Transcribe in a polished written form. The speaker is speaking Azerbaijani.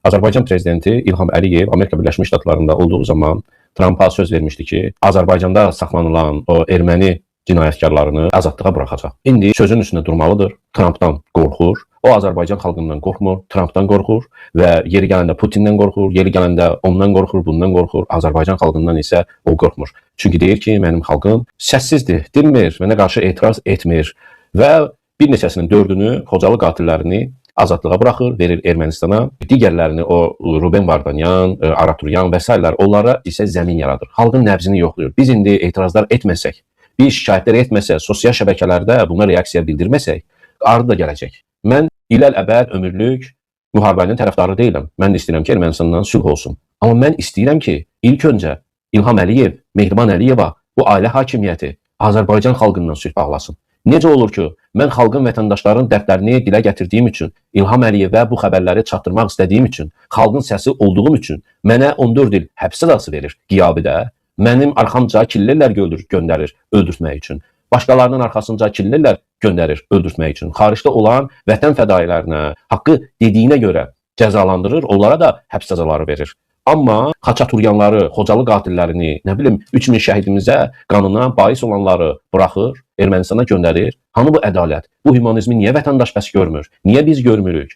Azərbaycan prezidenti İlham Əliyev Amerika Birləşmiş Ştatlarında olduğu zaman Trampa söz vermişdi ki, Azərbaycanda saxlanılan o erməni cinayətkarlarını azadlığa buraxacaq. İndi sözün üstündə durmalıdır. Trampdan qorxur. O Azərbaycan xalqından qorxmur, Trampdan qorxur və yeri gələndə Putindən qorxur, yeri gələndə ondan qorxur, bundan qorxur. Azərbaycan xalqından isə o qorxmur. Çünki deyir ki, mənim xalqım səssizdir, dinmir, mənə qarşı etiraz etmir və bir neçəsinin dördünü Xocalı qatillərini azadlığa buraxır, verir Ermənistana. Digərlərini o Ruben Vardanyan, Araturyan və sairələr onlara isə zəmin yaradır. Xalqın nəbzini yoxlayır. Biz indi etirazlar etməsək, bir şikayətlər etməsək, sosial şəbəkələrdə buna reaksiya bildirməsək, ardı da gələcək. Mən iləl-əbəd ömürlük müharibənin tərəfdarı deyiləm. Mən də istəyirəm ki, Ermənistandan sülh olsun. Amma mən istəyirəm ki, ilk öncə İlham Əliyev, Mehriban Əliyeva bu ailə hakimiyyəti Azərbaycan xalqından sülh bağlasın. Necə olur ki, mən xalqın, vətəndaşların dərdlərini dilə gətirdiyim üçün, İlham Əliyevə bu xəbərləri çatdırmaq istədiyim üçün, xalqın səsi olduğum üçün mənə 14 il həbs cəzası verir qiyabidə. Mənim arxamca killərlər göndərir öldürtmək üçün. Başqalarının arxasınca killərlər göndərir öldürtmək üçün. Xaricdə olan vətən fədailərinə haqqı dediyinə görə cəzalandırır, onlara da həbs cəzaları verir. Amma Xaçaturyanları, Xocalı qatillərini, nə bilim 3000 şəhidimizə qanına bais olanları buraxır, Ermənistana göndərir. Hanı bu ədalət? Bu humanizmi niyə vətəndaş bəs görmür? Niyə biz görmürük?